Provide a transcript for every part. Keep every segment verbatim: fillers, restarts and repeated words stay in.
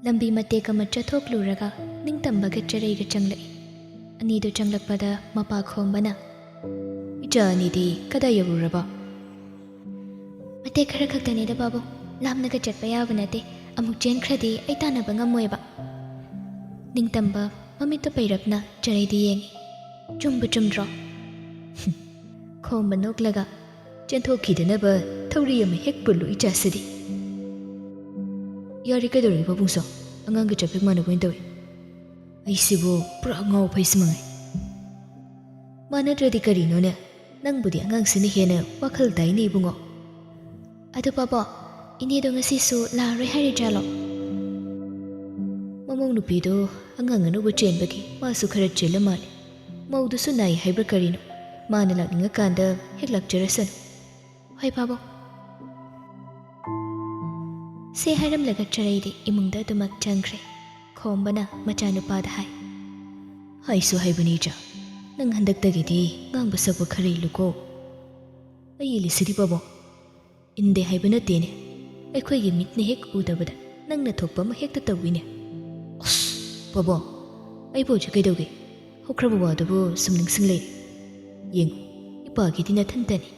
ꯂꯝꯕꯤ ꯃꯇꯦꯛ ꯑꯃ ꯆꯠꯊꯣꯛꯂꯨꯔꯒ ꯅꯤꯡꯇꯝꯕꯒ ꯆꯔꯩꯒ ꯆꯪꯂꯛꯏ꯫ ꯑꯅꯤꯗꯨ ꯆꯪꯂꯛꯄꯗ ꯃꯄꯥ ꯈꯣꯝꯕꯅ, "ꯏꯆꯥ ꯑꯅꯤꯗꯤ ꯀꯗꯥꯏ ꯌꯧꯔꯨꯔꯕ?" "ꯃꯇꯦꯛ ꯈꯔ ꯈꯛꯇꯅꯤꯗ ꯕꯥꯕꯨ, ꯂꯥꯞꯅꯒ ꯆꯠꯄ ꯌꯥꯕ ꯅꯠꯇꯦ, ꯑꯃꯨꯛ ꯆꯦꯟꯈ꯭ꯔꯗꯤ ꯑꯩ ꯇꯥꯟꯅꯕ ꯉꯝꯃꯣꯏꯕ꯫" ꯅꯤꯡꯇꯝꯕ ꯃꯃꯤꯠꯇꯨ ꯄꯩꯔꯞꯅ ꯆꯔꯩꯗ ꯌꯦꯡꯉꯤ꯫ "ꯆꯨꯝꯕꯨ ꯆꯨꯝꯗ꯭ꯔꯣ?" ꯈꯣꯝꯕ ꯅꯣꯛꯂꯒ, "ꯆꯦꯟꯊꯣꯛꯈꯤꯗꯅꯕ ꯊꯧꯔꯤ ꯑꯃ ꯍꯦꯛ ꯄꯨꯜꯂꯨ ꯏꯆꯥꯁꯤꯗꯤ꯫" "ꯌꯥꯔꯦ, ꯀꯩꯗꯧꯔꯒꯦ ꯄꯥꯕꯨꯡꯁꯨ? ꯑꯉꯥꯡꯒ ꯆꯞ ꯍꯦꯛ ꯃꯥꯟꯅꯕ ꯑꯣꯏꯅ ꯇꯧꯏ꯫ ꯑꯩꯁꯤꯕꯨ ꯄꯨꯔꯥ ꯉꯥꯎ ꯐꯩꯁ ꯃꯉꯥꯏ꯫" "ꯃꯥꯟꯅꯗ꯭ꯔꯗꯤ ꯀꯔꯤꯅꯣꯅꯦ? ꯅꯪꯕꯨꯗꯤ ꯑꯉꯥꯡꯁꯤꯅ ꯍꯦꯟꯅ ꯋꯥꯈꯜ ꯇꯥꯏꯅꯦ ꯏꯕꯨꯡꯉꯣ꯫" "ꯑꯗꯨ ꯄꯥꯕꯣ, ꯏꯅꯦꯗꯣ ꯉꯁꯤꯁꯨ ꯂꯥꯛꯑꯔꯣꯏ ꯍꯥꯏꯔꯤꯖꯥꯠꯂꯣ?" "ꯃꯃꯧ ꯅꯨꯄꯤꯗꯣ ꯑꯉꯥꯡ ꯑꯅꯧꯕ ꯆꯦꯟꯕꯒꯤ ꯃꯥꯁꯨ ꯈꯔ ꯆꯤꯜꯂ ꯃꯥꯜꯂꯦ꯫ ꯃꯧꯗꯨꯁꯨ ꯅꯥꯏ ꯍꯥꯏꯕ꯭ꯔꯥ ꯀꯔꯤꯅꯣ, ꯃꯥꯅ ꯂꯥꯛꯅꯤꯡꯉꯀꯥꯟꯗ ꯍꯦꯛ ꯂꯥꯛꯆꯔꯁꯅꯨ꯫" "ꯍꯣꯏ ꯄꯥꯕꯣ꯫" ꯁꯤ ꯍꯥꯏꯔꯝꯂꯒ ꯆꯔꯩꯗꯤ ꯏꯃꯨꯡꯗ ꯑꯗꯨꯃꯛ ꯆꯪꯈ꯭ꯔꯦ꯫ ꯈꯣꯝꯕꯅ ꯃꯆꯥꯅꯨꯄꯥꯗ ꯍꯥꯏ, "ꯍꯥꯏꯁꯨ ꯍꯥꯏꯕꯅꯤ ꯏꯆꯥ, ꯅꯪ ꯍꯟꯗꯛꯇꯒꯤꯗꯤ ꯉꯥꯡꯕ ꯁꯛꯄ ꯈꯔ ꯏꯜꯂꯨꯀꯣ꯫ ꯑꯩ ꯏꯜꯂꯤꯁꯤꯗꯤ ꯄꯥꯕꯣ, ꯏꯟꯗꯦ ꯍꯥꯏꯕ ꯅꯠꯇꯦꯅꯦ꯫ ꯑꯩꯈꯣꯏꯒꯤ ꯃꯤꯠꯅ ꯍꯦꯛ ꯎꯗꯕꯗ ꯅꯪꯅ ꯊꯣꯛꯄ ꯑꯃ ꯍꯦꯛꯇ ꯇꯧꯏꯅꯦ꯫" "ꯑꯁ, ꯄꯥꯕꯣ, ꯑꯩꯕꯨ ꯍꯧꯖꯤꯛ ꯀꯩꯗꯧꯒꯦ? ꯍꯧꯈ꯭ꯔꯕ ꯋꯥꯗꯨꯕꯨ ꯁꯨꯝ ꯅꯤꯡꯁꯤꯡ ꯂꯩꯔꯦ꯫ ꯌꯦꯡꯉꯨ, ꯏꯄꯥꯒꯤꯗꯤ ꯅꯊꯟꯇꯅꯤ꯫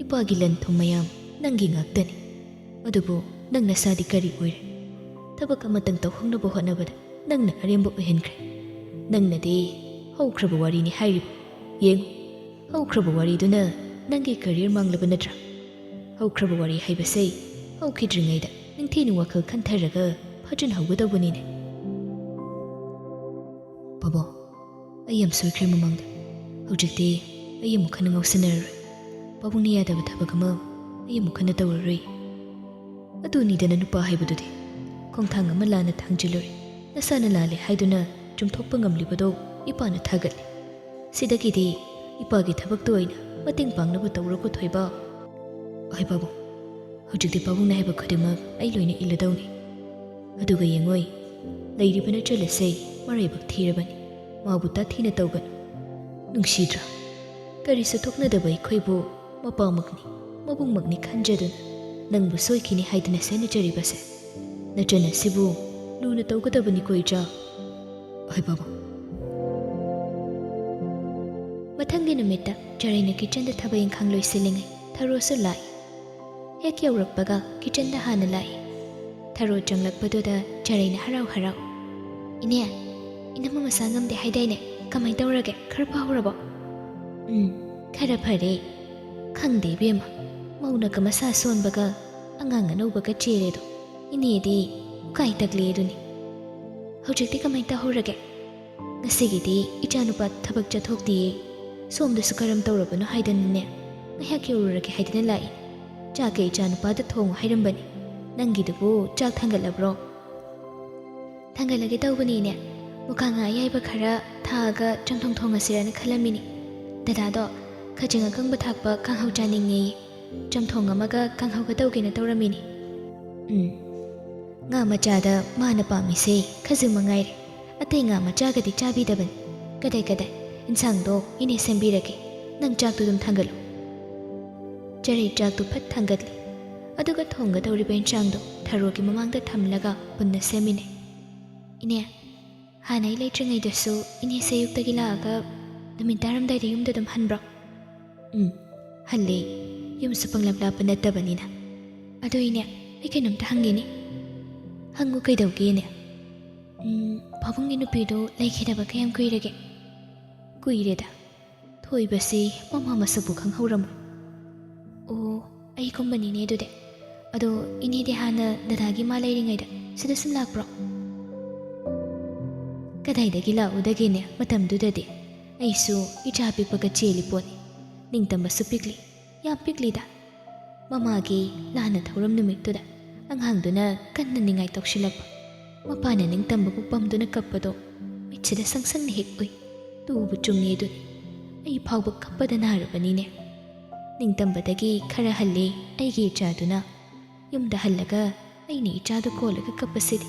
ꯏꯄꯥꯒꯤ ꯂꯟ ꯊꯨꯝ ꯃꯌꯥꯝ ꯅꯪꯒꯤ ꯉꯥꯛꯇꯅꯤ꯫ ꯑꯗꯨꯕꯨ ꯅꯪ ꯅꯁꯥꯗꯤ ꯀꯔꯤ ꯑꯣꯏꯔꯦ? ꯊꯕꯛ ꯑꯃꯇꯪ ꯇꯧꯍꯧꯅꯕ ꯍꯣꯠꯅꯕꯗ ꯅꯪꯅ ꯑꯔꯦꯝꯕ ꯑꯣꯏꯍꯟꯈ꯭ꯔꯦ꯫ ꯅꯪꯅꯗꯤ ꯍꯧꯈ꯭ꯔꯕ ꯋꯥꯔꯤꯅꯤ ꯍꯥꯏꯔꯤꯕ꯫ ꯌꯦꯡꯉꯨ, ꯍꯧꯈ꯭ꯔꯕ ꯋꯥꯔꯤꯗꯨꯅ ꯅꯪꯒꯤ career ꯃꯥꯡꯂꯕ ꯅꯠꯇ꯭ꯔꯥ? ꯍꯧꯈ꯭ꯔꯕ ꯋꯥꯔꯤ ꯍꯥꯏꯕꯁꯦ ꯍꯧꯈꯤꯗ꯭ꯔꯤꯉꯩꯗ ꯅꯤꯡꯊꯤꯅ ꯋꯥꯈꯜ ꯈꯟꯊꯔꯒ ꯐꯥꯖꯤꯟꯍꯧꯒꯗꯧꯕꯅꯤꯅꯦ꯫" "ꯄꯥꯕꯣ, ꯑꯩ ꯌꯥꯝ ꯁꯣꯏꯈ꯭ꯔꯦ ꯃꯃꯥꯡꯗ꯫ ꯍꯧꯖꯤꯛꯇꯤ ꯑꯩ ꯑꯃꯨꯛ ꯍꯟꯅ ꯉꯥꯎꯁꯤꯟꯅꯔꯔꯣꯏ꯫ ꯄꯥꯕꯨꯡꯅ ꯌꯥꯗꯕ ꯊꯕꯛ ꯑꯃ ꯑꯩ ꯑꯃꯨꯛ ꯍꯟꯅ ꯇꯧꯔꯔꯣꯏ꯫" "ꯑꯗꯨꯅꯤꯗꯅ ꯅꯨꯄꯥ ꯍꯥꯏꯕꯗꯨꯗꯤ꯫ ꯈꯣꯡꯊꯥꯡ ꯑꯃ ꯂꯥꯟꯅ ꯊꯥꯡꯖꯤꯜꯂꯨꯔꯦ꯫ ꯅꯁꯥꯅ ꯂꯥꯜꯂꯦ ꯍꯥꯏꯗꯨꯅ ꯆꯨꯝꯊꯣꯛꯄ ꯉꯝꯂꯤꯕꯗꯣ ꯏꯄꯥꯅ ꯊꯥꯒꯠꯂꯤ꯫ ꯁꯤꯗꯒꯤꯗꯤ ꯏꯄꯥꯒꯤ ꯊꯕꯛꯇ ꯑꯣꯏꯅ ꯃꯇꯦꯡ ꯄꯥꯡꯅꯕ ꯇꯧꯔꯣꯀꯣ ꯊꯣꯏꯕ꯫" "ꯍꯣꯏ ꯄꯥꯕꯨꯡ, ꯍꯧꯖꯤꯛꯇꯤ ꯄꯥꯕꯨꯡꯅ ꯍꯥꯏꯕ ꯈꯨꯗꯤꯡꯃꯛ ꯑꯩ ꯂꯣꯏꯅ ꯏꯜꯂꯗꯧꯅꯤ꯫ ꯑꯗꯨꯒ ꯌꯦꯡꯉꯣꯏ, ꯂꯩꯔꯤꯕ ꯅꯆꯜ ꯑꯁꯦ ꯃꯔꯥꯏꯕꯛ ꯊꯤꯔꯕꯅꯤ꯫ ꯃꯥꯕꯨ ꯇꯥꯊꯤꯅ ꯇꯧꯒꯅꯨ꯫ ꯅꯨꯡꯁꯤꯗ꯭ꯔꯥ? ꯀꯔꯤꯁꯨ ꯊꯣꯛꯅꯗꯕ ꯑꯩꯈꯣꯏꯕꯨ ꯃꯄꯥꯃꯛꯅꯤ, ꯃꯕꯨꯡꯃꯛꯅꯤ ꯈꯟꯖꯗꯨꯅ ꯅꯪꯕꯨ ꯁꯣꯏꯈꯤꯅꯤ ꯍꯥꯏꯗꯨꯅ ꯁꯦꯟꯅꯖꯔꯤꯕꯁꯦ꯫ ꯅꯆꯟ ꯑꯁꯤꯕꯨ ꯂꯨꯅ ꯇꯧꯒꯗꯕꯅꯤꯀꯣ ꯏꯆꯥ꯫ ꯍꯣꯏ ꯕꯥꯕꯨ꯫ ꯃꯊꯪꯒꯤ ꯅꯨꯃꯤꯠꯇ ꯆꯔꯩꯅ ꯀꯤꯠꯆꯟꯗ ꯊꯕꯛ ꯏꯪꯈꯥꯡ ꯂꯣꯏꯁꯤꯜꯂꯤꯉꯩ ꯊꯔꯣꯁꯨ ꯂꯥꯛꯏ꯫ ꯍꯦꯛ ꯌꯧꯔꯛꯄꯒ ꯀꯤꯠꯆꯟꯗ ꯍꯥꯟꯅ ꯂꯥꯛꯏ꯫ ꯊꯔꯣ ꯆꯪꯂꯛꯄꯗꯨꯗ ꯆꯔꯩꯅ ꯍꯔꯥꯎ ꯍꯔꯥꯎ, "ꯏꯅꯦ, ꯏꯅꯝꯃ ꯃꯁꯥ ꯉꯝꯗꯦ ꯍꯥꯏꯗꯥꯏꯅꯦ? ꯀꯃꯥꯏ ꯇꯧꯔꯒꯦ? ꯈꯔ ꯐꯍꯧꯔꯕꯣ?" "ꯎꯝ, ꯈꯔ ꯐꯔꯦ꯫ ꯈꯪꯗꯦ ꯏꯕꯦꯝꯃ, ꯃꯧꯅꯒ ꯃꯁꯥ ꯁꯣꯟꯕꯒ ꯑꯉꯥꯡ ꯑꯅꯧꯕꯒ ꯆꯦꯜꯂꯦꯗꯣ, ꯏꯅꯦꯗꯤ ꯎꯀꯥꯏ ꯇꯛꯂꯦ ꯑꯗꯨꯅꯤ꯫ ꯍꯧꯖꯤꯛꯇꯤ ꯀꯃꯥꯏ ꯇꯧꯍꯧꯔꯒꯦ?" "ꯉꯁꯤꯒꯤꯗꯤ ꯏꯆꯥꯅꯨꯄꯥ ꯊꯕꯛ ꯆꯠꯊꯣꯛꯇꯤꯌꯦ꯫ ꯁꯣꯝꯗꯁꯨ ꯀꯔꯝ ꯇꯧꯔꯕꯅꯣ ꯍꯥꯏꯗꯅꯅꯦ, ꯉꯥꯏꯍꯥꯛ ꯌꯧꯔꯨꯔꯒꯦ ꯍꯥꯏꯗꯅ ꯂꯥꯛꯏ꯫ ꯆꯥꯛꯀ ꯏꯆꯥꯅꯨꯄꯥꯗ ꯊꯣꯡꯉꯨ ꯍꯥꯏꯔꯝꯕꯅꯤ꯫ ꯅꯪꯒꯤꯗꯨꯕꯨ ꯆꯥꯛ ꯊꯥꯡꯒꯠꯂꯕ꯭ꯔꯣ?" "ꯊꯥꯡꯒꯠꯂꯒꯦ ꯇꯧꯕꯅꯤꯅꯦ꯫ ꯃꯨꯀꯥ ꯉꯥ ꯑꯌꯥꯏꯕ ꯈꯔ ꯊꯥꯛꯑꯒ ꯆꯝꯊꯣꯡ ꯊꯣꯡꯉꯁꯤꯔꯅ ꯈꯜꯂꯝꯃꯤꯅꯤ꯫ ꯗꯗꯥꯗꯣ ꯈꯖꯤꯡ ꯑꯀꯪꯕ ꯊꯥꯛꯄ ꯀꯥꯡꯍꯧ ꯆꯥꯅꯤꯡꯉꯦꯌꯦ꯫ ꯆꯝꯊꯣꯡ ꯑꯃꯒ ꯀꯥꯡꯍꯧꯒ ꯇꯧꯒꯦꯅ ꯇꯧꯔꯝꯃꯤꯅꯤ꯫" "ꯎꯝ, ꯉꯥ ꯃꯆꯥꯗ ꯃꯥꯅ ꯄꯥꯝꯃꯤꯁꯦ ꯈꯖꯤꯡ ꯃꯉꯥꯏꯔꯦ꯫ ꯑꯇꯩ ꯉꯥ ꯃꯆꯥꯒꯗꯤ ꯆꯥꯕꯤꯗꯕꯅꯤ꯫ ꯀꯗꯥꯏ ꯀꯗꯥꯏ, ꯏꯟꯁꯥꯡꯗꯣ ꯏꯅꯦ ꯁꯦꯝꯕꯤꯔꯒꯦ꯫ ꯅꯪ ꯆꯥꯛꯇꯨ ꯑꯗꯨꯝ ꯊꯥꯡꯒꯠꯂꯨ꯫" ꯆꯔꯩ ꯆꯥꯛꯇꯨ ꯐꯠ ꯊꯥꯡꯒꯠꯂꯤ꯫ ꯑꯗꯨꯒ ꯊꯣꯡꯒꯗꯧꯔꯤꯕ ꯏꯟꯁꯥꯡꯗꯣ ꯊꯔꯣꯒꯤ ꯃꯃꯥꯡꯗ ꯊꯝꯂꯒ ꯄꯨꯟꯅ ꯁꯦꯝꯃꯤꯟꯅꯩ꯫ "ꯏꯅꯦ, ꯍꯥꯟꯅ ꯑꯩ ꯂꯩꯇ꯭ꯔꯤꯉꯩꯗꯁꯨ ꯏꯅꯦꯁꯦ ꯑꯌꯨꯛꯇꯒꯤ ꯂꯥꯛꯑꯒ ꯅꯨꯃꯤꯠ ꯇꯥꯔꯝꯗꯥꯏꯗ ꯌꯨꯝꯗ ꯑꯗꯨꯝ ꯍꯟꯕ꯭ꯔꯣ?" "ꯎꯝ, ꯍꯜꯂꯦ꯫ ꯌꯨꯝꯁꯨ ꯄꯪꯂꯥꯞ ꯂꯥꯞꯄ ꯅꯠꯇꯕꯅꯤꯅ꯫ ꯑꯗꯣ ꯏꯅꯦ, ꯑꯩ ꯀꯩꯅꯣꯝꯇ ꯍꯪꯒꯦꯅꯦ꯫" "ꯍꯪꯉꯨ, ꯀꯩꯗꯧꯒꯦꯅꯦ?" "ꯎꯝ, ꯄꯥꯕꯨꯡꯒꯤ ꯅꯨꯄꯤꯗꯣ ꯂꯩꯈꯤꯗꯕ ꯀꯌꯥꯝ ꯀꯨꯏꯔꯒꯦ?" "ꯀꯨꯏꯔꯦꯗ꯫ ꯊꯣꯏꯕꯁꯤ ꯃꯃꯥ ꯃꯁꯛꯄꯨ ꯈꯪꯍꯧꯔꯝꯃꯣꯏ꯫" "ꯑꯣ, ꯑꯩꯒꯨꯝꯕꯅꯤꯅꯦ ꯑꯗꯨꯗꯤ꯫ ꯑꯗꯣ ꯏꯅꯦꯗꯤ ꯍꯥꯟꯅ ꯗꯗꯥꯒꯤ ꯃꯥ ꯂꯩꯔꯤꯉꯩꯗ ꯁꯤꯗ ꯁꯨꯝ ꯂꯥꯛꯄ꯭ꯔꯣ?" "ꯀꯗꯥꯏꯗꯒꯤ ꯂꯥꯛꯎꯗꯒꯦꯅꯦ, ꯃꯇꯝꯗꯨꯗꯗꯤ ꯑꯩꯁꯨ ꯏꯆꯥ ꯄꯤꯛꯄꯒ ꯆꯦꯜꯂꯤ ꯄꯣꯠꯅꯤ꯫ ꯅꯤꯡꯇꯝꯕꯁꯨ ꯄꯤꯛꯂꯤ, ꯌꯥꯝ ꯄꯤꯛꯂꯤꯗ꯫ ꯃꯃꯥꯒꯤ ꯂꯥꯟꯅ ꯊꯧꯔꯝ ꯅꯨꯃꯤꯠꯇꯨꯗ ꯑꯉꯥꯡꯗꯨꯅ ꯀꯟꯅ ꯅꯤꯡꯉꯥꯏ ꯇꯧꯁꯤꯜꯂꯛꯄ꯫ ꯃꯄꯥꯅ ꯅꯤꯡꯇꯝꯕꯕꯨ ꯄꯝꯗꯨꯅ ꯀꯞꯄꯗꯣ ꯃꯤꯠꯁꯤꯗ ꯁꯪ ꯁꯪꯅ ꯍꯦꯛ ꯎꯏ꯫ ꯇꯨꯕꯨ ꯆꯨꯝꯃꯤ ꯑꯗꯨꯅꯤ꯫ ꯑꯩ ꯐꯥꯎꯕ ꯀꯞꯄꯗ ꯅꯥꯔꯕꯅꯤꯅꯦ꯫ ꯅꯤꯡꯇꯝꯕꯗꯒꯤ ꯈꯔ ꯍꯜꯂꯦ ꯑꯩꯒꯤ ꯏꯆꯥꯗꯨꯅ꯫ ꯌꯨꯝꯗ ꯍꯜꯂꯒ ꯑꯩꯅ ꯏꯆꯥꯗꯨ ꯀꯣꯜꯂꯒ ꯀꯞꯄꯁꯤꯗꯤ꯫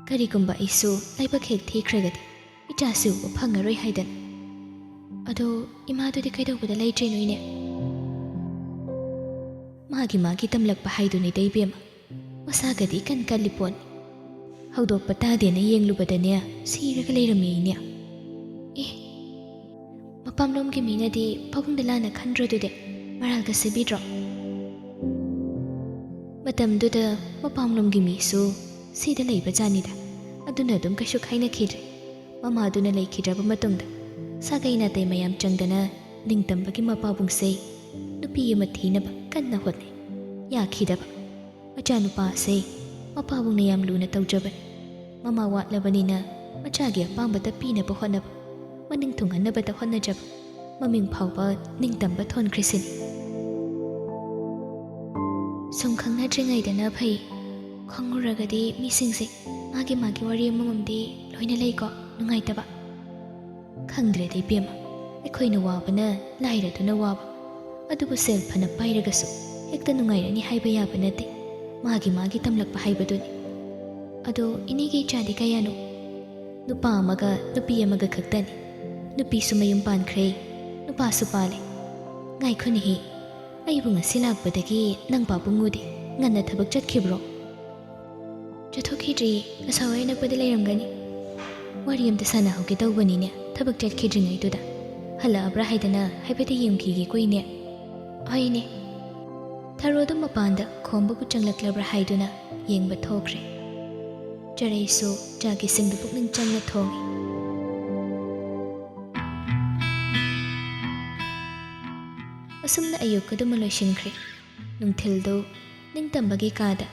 ꯀꯔꯤꯒꯨꯝꯕ ꯑꯩꯁꯨ ꯂꯥꯏꯕꯛ ꯍꯦꯛ ꯊꯤꯈ꯭ꯔꯒꯗꯤ ꯏꯆꯥꯁꯤ ꯎꯕ ꯐꯪꯉꯔꯣꯏ ꯍꯥꯏꯗꯅ꯫ ꯑꯗꯣ ꯏꯃꯥꯗꯨꯗꯤ ꯀꯩꯗꯧꯕꯗ ꯂꯩꯇ꯭ꯔꯤꯅꯣ ꯏꯅꯦ?" "ꯃꯥꯒꯤ ꯃꯥꯒꯤ ꯇꯝꯂꯛꯄ ꯍꯥꯏꯗꯨꯅꯤꯗ ꯏꯕꯦꯝꯃ꯫ ꯃꯁꯥꯒꯗꯤ ꯀꯟ ꯀꯜꯂꯤ ꯄꯣꯠꯅꯤ꯫ ꯍꯧꯗꯣꯛꯄ ꯇꯥꯗꯦꯅ ꯌꯦꯡꯂꯨꯕꯗꯅꯦ, ꯁꯤꯔꯒ ꯂꯩꯔꯝꯃꯦ ꯏꯅꯦ꯫ ꯑꯦ, ꯃꯄꯥꯝꯂꯣꯝꯒꯤ ꯃꯤꯅꯗꯤ ꯄꯥꯕꯨꯡꯗ ꯂꯥꯟꯅ ꯈꯟꯗ꯭ꯔꯣ ꯑꯗꯨꯗꯤ? ꯃꯔꯥꯜꯒ ꯁꯤꯕꯤꯗ꯭ꯔꯣ? ꯃꯇꯝꯗꯨꯗ ꯃꯄꯥꯝꯂꯣꯝꯒꯤ ꯃꯤꯁꯨ ꯁꯤꯗ ꯂꯩꯕ ꯖꯥꯠꯅꯤꯗ꯫ ꯑꯗꯨꯅ ꯑꯗꯨꯝ ꯀꯩꯁꯨ ꯈꯥꯏꯅꯈꯤꯗ꯭ꯔꯦ꯫ ꯃꯃꯥꯗꯨꯅ ꯂꯩꯈꯤꯗ꯭ꯔꯕ ꯃꯇꯨꯡꯗ ꯁꯥꯒꯩ ꯅꯥꯇꯩ ꯃꯌꯥꯝ ꯆꯪꯗꯅ ꯅꯤꯡꯇꯝꯕꯒꯤ ꯃꯄꯥꯕꯨꯡꯁꯦ ꯅꯨꯄꯤ ꯑꯃ ꯊꯤꯅꯕ ꯀꯟꯅ ꯍꯣꯠꯅꯩ꯫ ꯌꯥꯈꯤꯗꯕ꯫ ꯃꯆꯥꯅꯨꯄꯥ ꯑꯁꯦ ꯃꯄꯥꯕꯨꯡꯅ ꯌꯥꯝ ꯂꯨꯅ ꯇꯧꯖꯕꯅꯤ꯫ ꯃꯃꯥ ꯋꯥꯠꯂꯕꯅꯤꯅ ꯃꯆꯥꯒꯤ ꯑꯄꯥꯝꯕꯇ ꯄꯤꯅꯕ ꯍꯣꯠꯅꯕ, ꯃꯅꯤꯡ ꯊꯨꯡꯍꯟꯅꯕꯇ ꯍꯣꯠꯅꯖꯕ, ꯃꯃꯤꯡ ꯐꯥꯎꯕ ꯅꯤꯡꯇꯝꯕ ꯊꯣꯟꯈ꯭ꯔꯤꯁꯤꯅꯤ꯫ ꯁꯨꯝ ꯈꯪꯅꯗ꯭ꯔꯤꯉꯩꯗꯅ ꯐꯩ꯫ ꯈꯪꯉꯨꯔꯒꯗꯤ ꯃꯤꯁꯤꯡꯁꯦ ꯃꯥꯒꯤ ꯃꯥꯒꯤ ꯋꯥꯔꯤ ꯑꯃꯃꯝꯗꯤ ꯂꯣꯏꯅ ꯂꯩꯀꯣ, ꯅꯨꯡꯉꯥꯏꯇꯕ꯫ ꯈꯪꯗ꯭ꯔꯦꯗ ꯏꯕꯦꯝꯃ, ꯑꯩꯈꯣꯏꯅ ꯋꯥꯕꯅ ꯂꯥꯏꯔꯗꯨꯅ ꯋꯥꯕ꯫ ꯑꯗꯨꯕꯨ ꯁꯦꯜ ꯐꯅ ꯄꯥꯏꯔꯒꯁꯨ ꯍꯦꯛꯇ ꯅꯨꯡꯉꯥꯏꯔꯅꯤ ꯍꯥꯏꯕ ꯌꯥꯕ ꯅꯠꯇꯦ꯫ ꯃꯥꯒꯤ ꯃꯥꯒꯤ ꯇꯝꯂꯛꯄ ꯍꯥꯏꯕꯗꯨꯅꯤ꯫ ꯑꯗꯣ ꯏꯅꯦꯒꯤ ꯏꯆꯥꯗꯤ ꯀꯌꯥꯅꯣ? ꯅꯨꯄꯥ ꯑꯃꯒ ꯅꯨꯄꯤ ꯑꯃꯒ ꯈꯛꯇꯅꯤ꯫ ꯅꯨꯄꯤꯁꯨ ꯃꯌꯨꯝ ꯄꯥꯟꯈ꯭ꯔꯦ, ꯅꯨꯄꯥꯁꯨ ꯄꯥꯜꯂꯦ꯫ ꯉꯥꯏꯈꯣꯅꯦꯍꯦ, ꯑꯩꯕꯨ ꯉꯁꯤ ꯂꯥꯛꯄꯗꯒꯤ ꯅꯪ ꯄꯥꯕꯨꯡ ꯎꯗꯦ꯫ ꯉꯟꯅ ꯊꯕꯛ ꯆꯠꯈꯤꯕ꯭ꯔꯣ? ꯆꯠꯊꯣꯛꯈꯤꯗ꯭ꯔꯤꯌꯦ, ꯑꯁꯥꯋꯥꯏ ꯑꯅꯛꯄꯗ ꯂꯩꯔꯝꯒꯅꯤ꯫ ꯋꯥꯔꯤ ꯑꯝꯇ ꯁꯥꯟꯅꯍꯧꯒꯦ ꯇꯧꯕꯅꯤꯅꯦ, ꯊꯕꯛ ꯆꯠꯈꯤꯗ꯭ꯔꯤꯉꯩꯗꯨꯗ꯫ ꯍꯜꯂꯛꯑꯕ꯭ꯔꯥ ꯍꯥꯏꯗꯅ ꯍꯥꯏꯐꯦꯠꯇ ꯌꯦꯡꯈꯤꯒꯦꯀꯣ ꯏꯅꯦ꯫ ꯍꯣꯏ ꯏꯅꯦ꯫ ꯊꯔꯣꯗꯨ ꯃꯄꯥꯟꯗ ꯈꯣꯝꯕꯕꯨ ꯆꯪꯂꯛꯂꯕ꯭ꯔꯥ ꯍꯥꯏꯗꯨꯅ ꯌꯦꯡꯕ ꯊꯣꯛꯈ꯭ꯔꯦ꯫ ꯆꯔꯩꯁꯨ ꯆꯥꯒꯤ ꯁꯤꯡꯗꯨ ꯄꯨꯛꯅꯤꯡ ꯆꯪꯅ ꯊꯣꯡꯉꯤ꯫ ꯑꯁꯨꯝꯅ ꯑꯌꯨꯛ ꯑꯗꯨꯃ ꯂꯣꯏꯁꯤꯟꯈ꯭ꯔꯦ꯫ ꯅꯨꯡꯊꯤꯜꯗꯨ ꯅꯤꯡꯇꯝꯕꯒꯤ ꯀꯥꯗ